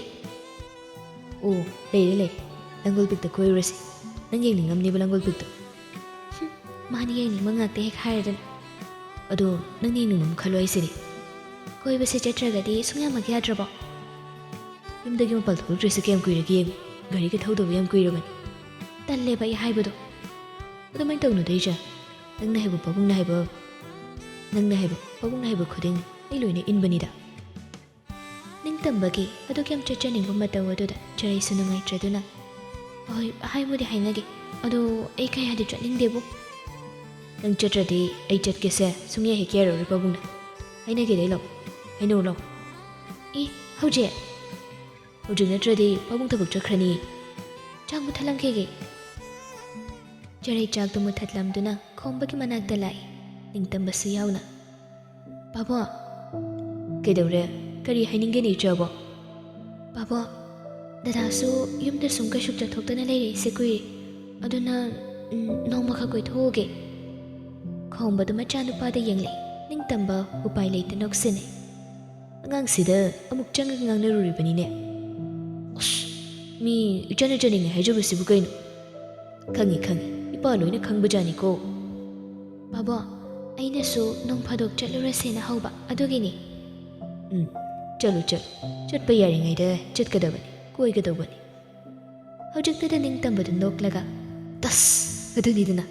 ꯑꯣ, ꯂꯩꯔꯦ ꯂꯩꯔꯦ, ꯂꯥꯡꯒꯣꯜ ꯄꯤꯛꯇ ꯀꯣꯏꯔꯨꯔꯁꯤ꯫ ꯅꯪ ꯌꯦꯡꯅꯤꯡꯉꯝꯅꯦꯕ ꯂꯥꯡꯒꯣꯜ ꯄꯤꯛꯇꯣ꯫ ꯍꯨꯝ, ꯃꯥꯅ ꯌꯦꯡꯅꯤꯡꯕ ꯉꯥꯛꯇ ꯍꯦꯛ ꯍꯥꯏꯔꯗꯅ꯫ ꯑꯗꯣ ꯅꯪ ꯌꯦꯡꯅꯤꯡꯕ ꯑꯃ ꯈꯜꯂꯣ ꯍꯥꯏꯁꯤꯗꯤ꯫ ꯀꯣꯏꯕꯁꯦ ꯆꯠꯇ꯭ꯔꯒꯗꯤ ꯁꯨꯡꯌꯥꯃꯛ ꯌꯥꯗ꯭ꯔꯕꯣ? ꯌꯨꯝꯗꯒꯤ ꯃꯄꯥꯟ ꯊꯣꯛꯂꯛꯇ꯭ꯔꯤꯁꯦ ꯀꯌꯥꯝ ꯀꯨꯏꯔꯒꯦ ꯌꯦꯡꯉꯨ꯫ ꯒꯥꯔꯤꯒ ꯊꯧꯗꯕ ꯌꯥꯝ ꯀꯨꯏꯔꯕꯅꯤ꯫ ꯇꯜꯂꯦꯕ ꯑꯩ ꯍꯥꯏꯕꯗꯣ꯫ ꯑꯗꯨꯃꯥꯏꯅ ꯇꯧꯅꯨꯗ ꯏꯆꯥ꯫ ꯅꯪꯅ ꯍꯥꯏꯕ ꯄꯥꯕꯨꯡꯅ ꯍꯥꯏꯕ, ꯅꯪꯅ ꯍꯥꯏꯕ ꯄꯥꯕꯨꯡꯅ ꯍꯥꯏꯕ ꯈꯨꯗꯤꯡ ꯑꯩ ꯂꯣꯏꯅ ꯏꯟꯕꯅꯤꯗ꯫ ꯅꯤꯡꯇꯝꯕꯒꯤ ꯑꯗꯨꯛ ꯌꯥꯝ ꯆꯠꯆꯅꯤꯡꯕ ꯃꯇꯧ ꯑꯗꯨꯗ ꯆꯔꯩꯁꯨ ꯅꯨꯡꯉꯥꯏꯇ꯭ꯔꯗꯨꯅ, "ꯍꯣꯏ, ꯍꯥꯏꯕꯨꯗꯤ ꯍꯥꯏꯅꯒꯦ, ꯑꯗꯣ ꯑꯩ ꯀꯌꯥꯗꯤ ꯆꯠꯅꯤꯡꯗꯦꯕꯨ꯫ ꯅꯪ ꯆꯠꯇ꯭ꯔꯗꯤ ꯑꯩ ꯆꯠꯀꯦꯁꯦ ꯁꯨꯡꯌꯥ ꯍꯦꯛ ꯌꯥꯔꯔꯣꯏ ꯄꯥꯕꯨꯡꯅ꯫ ꯍꯥꯏꯅꯒꯦꯗꯤ ꯂꯥꯛꯑꯣ, ꯍꯥꯏꯅꯧ ꯂꯥꯛꯑꯣ꯫" "ꯑꯦ, ꯍꯧꯖꯤꯛ? ꯍꯧꯖꯤꯛ ꯅꯠꯇ꯭ꯔꯗꯤ ꯄꯥꯕꯨꯡ ꯊꯕꯛ ꯆꯠꯈ꯭ꯔꯅꯤ꯫ ꯆꯥꯛ ꯃꯨꯠꯊꯠꯂꯝꯈꯤꯒꯦ꯫" ꯆꯔꯩ ꯆꯥꯛꯇꯨ ꯃꯨꯠꯊꯠꯂꯝꯗꯨꯅ ꯈꯣꯝꯕꯒꯤ ꯃꯅꯥꯛꯇ ꯂꯥꯛꯏ, ꯅꯤꯡꯇꯝꯕꯁꯨ ꯌꯥꯎꯅ꯫ "ꯄꯥꯕꯣ꯫" "ꯀꯩꯗꯧꯔꯦ? ꯀꯔꯤ ꯍꯥꯏꯅꯤꯡꯒꯦꯅꯦ ꯏꯆꯥꯕꯣ?" "ꯄꯥꯕꯣ, ꯗꯗꯥꯁꯨ ꯌꯨꯝꯗ ꯁꯨꯝ ꯀꯩꯁꯨ ꯆꯠꯊꯣꯛꯇꯅ ꯂꯩꯔꯛꯏꯁꯦ ꯀꯨꯏꯔꯦ꯫ ꯑꯗꯨꯅ, ꯎꯝ, ꯅꯣꯡꯃꯈꯛ ꯀꯣꯏꯊꯣꯛꯎꯒꯦ꯫" ꯈꯣꯝꯕꯗꯨ ꯃꯆꯥꯅꯨꯄꯥꯗ ꯌꯦꯡꯂꯛꯏ꯫ ꯅꯤꯡꯇꯝꯕ ꯎꯄꯥꯏ ꯂꯩꯇ ꯅꯣꯛꯁꯤꯟꯅꯩ꯫ "ꯑꯉꯥꯡꯁꯤꯗ ꯑꯃꯨꯛ ꯆꯪꯉꯒ ꯉꯥꯡꯅꯔꯨꯔꯤꯕꯅꯤꯅꯦ꯫ ꯑꯁ, ꯃꯤ ꯏꯆꯥꯅ ꯆꯠꯅꯤꯡꯉꯦ ꯍꯥꯏꯖꯕꯁꯤꯕꯨ ꯀꯩꯅꯣ?" "ꯈꯪꯉꯤ, ꯈꯪꯉꯤ꯫ ꯏꯄꯥ ꯂꯣꯏꯅ ꯈꯪꯕꯖꯥꯠꯅꯤꯀꯣ꯫" "ꯕꯥꯕꯣ, ꯑꯩꯅꯁꯨ ꯅꯣꯡ ꯐꯥꯗꯣꯛ ꯆꯠꯂꯨꯔꯁꯦꯅ ꯍꯧꯕ, ꯑꯗꯨꯒꯤꯅꯤ꯫" "ꯎꯝ, ꯆꯠꯂꯨ, ꯆꯠꯂꯨ, ꯆꯠꯄ ꯌꯥꯔꯤꯉꯩꯗ ꯆꯠꯀꯗꯕꯅꯤ, ꯀꯣꯏꯒꯗꯧꯕꯅꯤ꯫ ꯍꯧꯖꯤꯛꯇꯗ ꯅꯤꯡꯇꯝꯕꯗꯨ ꯅꯣꯛꯂꯒ, "ꯇꯁ! ꯑꯗꯨꯅꯤꯗꯅ,